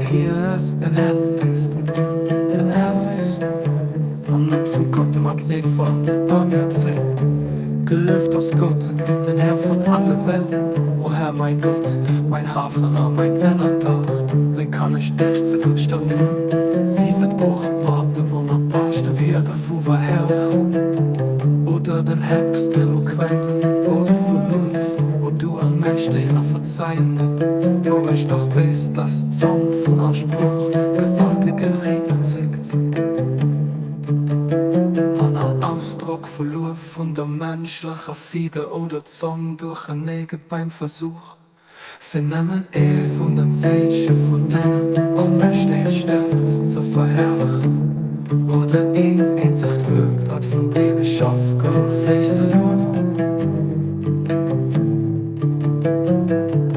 Hien ass den Herrlichsten, den Herrlichsten, an Numm vu Gott mat Leed voll Barmherzeg. Gelueft ass Gott, den Här vun alle Welten, o Här mäin Gott, mäin Hafen a mäin Ënnerdach, wéi kann ech dech ze éischt ernimmen? Sief et och mat de wonnerbarste Wierder vu Verherrlechung, oder den héchst eloquenten Worte vu Luef, o du Allmächtegen a Verzeiende, wou ech dach weess, dass d'Zong vun all Sprooch gewaltege Redner zéckt, an all Ausdrock vu Luef vun der mënschlecher Fieder oder Zong duerchernee gëtt beim Versuch, Fir nëmmen ee vun den Zeeche vun denger allmächteger Stäerkt ze verherrlechen, oder een eenzegt Wuert, dat vun dir geschaf gouf, héich ze luewen.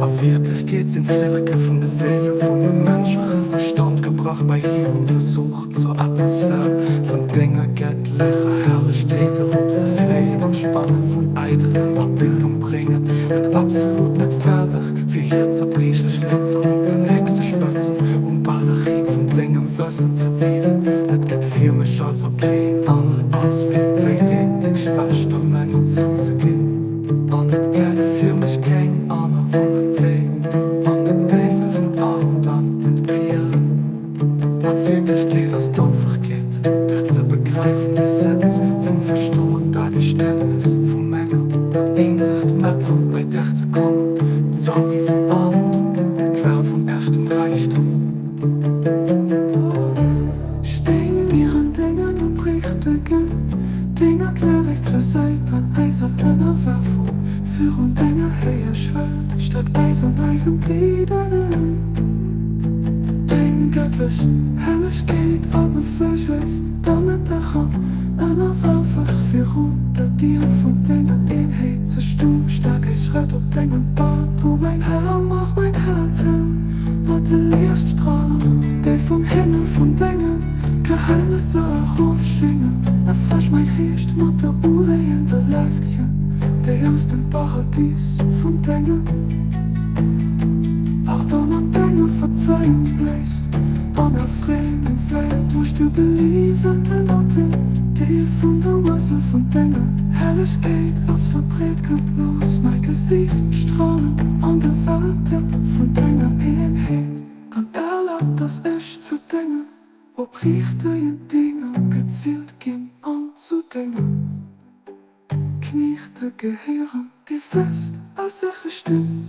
A Wierklechkeet sinn d'Flilleke vun de Weeër vum mënschleche Verstand gebrach bei hirem Versuch, zur Atmosphär vun denger gëttlecher Herrlechkeet erop ze fléien an d'Spanne vun eideler Abildung bréngen et absolut net fäerdeg, fir hir zerbriechlech Litzer op den héchste Spëtzen um Baldachin vun dengem Wëssen ze wielen. Et gëtt fir mech also keen aneren Auswee, wéi deen, deng Schwächt a meng zuzeginn. An et gëtt fir mech keng aner Wunneng wéi an den Déifte vum Armut an Entbieren. A Wierklechkeet ass d'Anfachkeet, dech ze begräifen, de Sëtz vum Verstoen, d'Ageständnes vum Menger, dat eenzegt Mëttel, bei dech ze kommen, d'Zangi vum Armut, d'Quell vum echtem Räichtum. Stéing mir an dengen opriichtegen Dénger gnädeg zur Säit an eiser Ënnerwerfung virun denger héijer Schwell, statt eis an eisem Bieden. Deng gëttlech Hellegkeet a befësch eis domat dach an ënnerwerf virun der Dier vun denger Eenheet ze stoen. Staark eis Schrëtt op dengem Pad, o mäin Här, maach mäin Häerz hell mat de Liichtstralen, déi vum Himmel vun denge Geheimnisser erofschéngen. Erfrësch mäin Geescht mat der ureeënder Leiftchen, déi aus dem Paradis vun dengem. Pardon an denger Verzeiung bléist an erfree meng Séil duerch de beliewenden Otem, dee vun der Wuerzel vun denger Hellegkeet aus verbreet gëtt. Looss mäi Gesiicht stralen an de Welte vun denger Eenheet an erlab, dass ech zu dengen opriichtegen Dénger gezielt ginn an zu dengen Kniechte gehéieren, déi fest a sécher stinn.